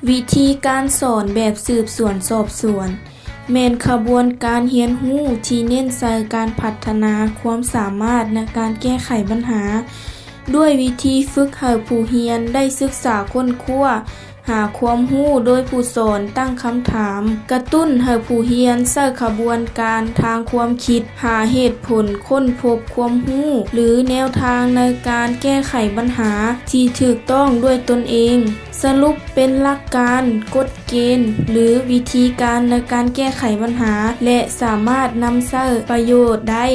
ວິທີການສອນແບບສືບສວນສອບສວນ ແມ່ນຂະບວນການຮຽນຮູ້ທີ່ເນັ້ນໃສ່ການພັດທະນາຄວາມສາມາດໃນການແກ້ໄຂບັນຫາ ດ້ວຍວິທີຝຶກໃຫ້ຜູ້ຮຽນໄດ້ສຶກສາຄົ້ນຄວ້າ ຫາຄວາມຮູ້ໂດຍຜູ້ສອນຕັ້ງຄຳຖາມ, ກະຕຸ້ນໃຫ້ຜູ້ຮຽນໃຊ້ຂະບວນການທາງຄວາມຄິດ, ຫາເຫດຜົນ, ຄົ້ນພົບຄວາມຮູ້ ຫຼື ແນວທາງໃນການແກ້ໄຂບັນຫາທີ່ຖືກຕ້ອງດ້ວຍຕົນເອງ, ສະຫຼຸບເປັນຫຼັກການ, ກົດເກນ ຫຼື ວິທີການໃນການແກ້ໄຂບັນຫາ ແລະ ສາມາດນຳໃຊ້ປະໂຫຍດໄດ້.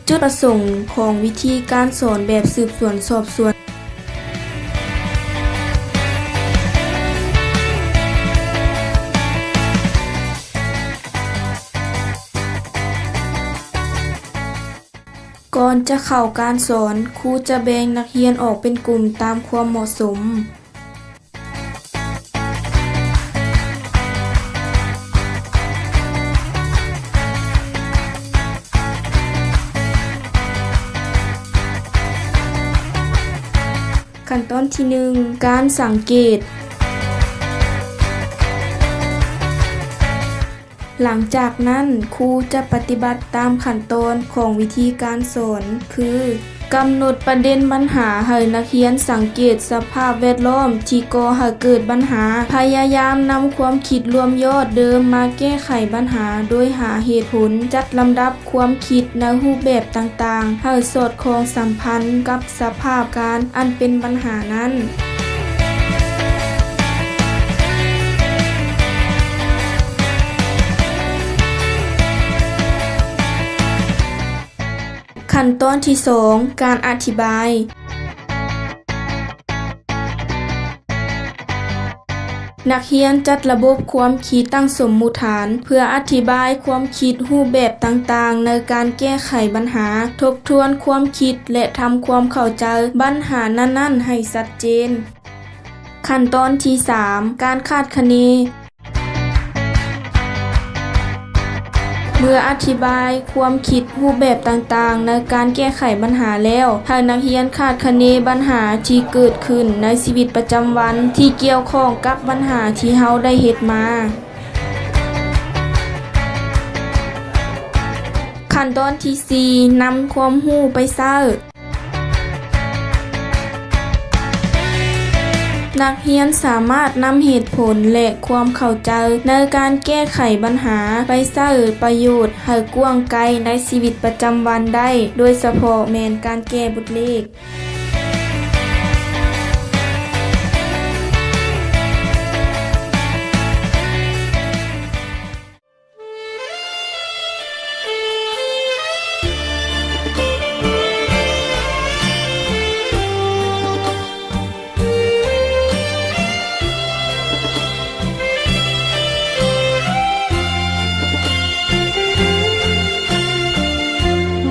ຈຸດປະສົງຂອງວິທີການສອນແບບສືບສວນສອບສວນ. ກ່ອນຈະເຂົ້າການສອນ, ຄູຈະແບ່ງນັກຮຽນອອກເປັນກຸ່ມຕາມຄວາມເໝາະສົມ. ຂັ້ນຕອນທີໜຶ່ງ ການສັງເກດ. ຫຼັງຈາກນັ້ນ, ຄູຈະປະຕິບັດຕາມຂັ້ນຕອນຂອງວິທີການສອນ ຄື ກຳນົດປະເດັນບັນຫາໃຫ້ນັກຮຽນສັງເກດສະພາບແວດລ້ອມທີ່ກໍ່ໃຫ້ເກີດບັນຫາ, ພະຍາຍາມນຳຄວາມຄິດລວມຍອດເດີມມາແກ້ໄຂບັນຫາໂດຍຫາເຫດຜົນ, ຈັດລຳດັບຄວາມຄິດໃນຮູບແບບຕ່າງໆ ໃຫ້ສອດຄ່ອງສຳພັນກັບສະພາບການອັນເປັນບັນຫານັ້ນ. ຂັ້ນຕອນທີສອງ ການອະທິບາຍ. ນັກຮຽນຈັດລະບົບຄວາມຄິດຕັ້ງສົມມຸດຖານ ເພື່ອອະທິບາຍຄວາມຄິດຮູບແບບຕ່າງໆໃນການແກ້ໄຂບັນຫາ, ທົບທວນຄວາມຄິດ ແລະ ທຳຄວາມເຂົ້າໃຈບັນຫານັ້ນໆໃຫ້ຊັດເຈນ. ຂັ້ນຕອນທີສາມ ການຄາດຄະເນ. ເມື່ອອະທິບາຍຄວາມຄິດຮູບແບບຕ່າງໆໃນການແກ້ໄຂບັນຫາແລ້ວ, ໃຫ້ນັກຮຽນຄາດຄະເນບັນຫາທີ່ເກີດຂຶ້ນໃນຊີວິດປະຈຳວັນທີ່ກ່ຽວຂ້ອງກັບບັນຫາທີ່ເຮົາໄດ້ເຮັດມາ. ຂັ້ນຕອນທີສີ່ ນຳຄວາມຮູ້ໄປໃຊ້. ນັກຮຽນສາມາດນຳເຫດຜົນ ແລະ ຄວາມເຂົ້າໃຈໃນການແກ້ໄຂບັນຫາໄປໃຊ້ປະໂຫຍດໃຫ້ກວ້າງໄກໃນຊີວິດປະຈຳວັນໄດ້, ໂດຍສະເພາະແມ່ນການແກ້ບົດເລກ.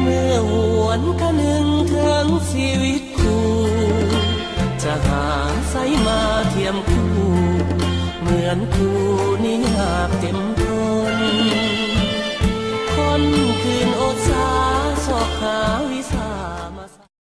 ເມື່ອຫວນຄະນຶງເຖິງຊີວິດ ຄູ່ ຈະຫາໃສມາທຽມຄູ່ ເໝືອນຄູ່ນີ້ຍາກເຕັມທົນ ຄົນຄືນອົດສາຊອກຫາວິສາ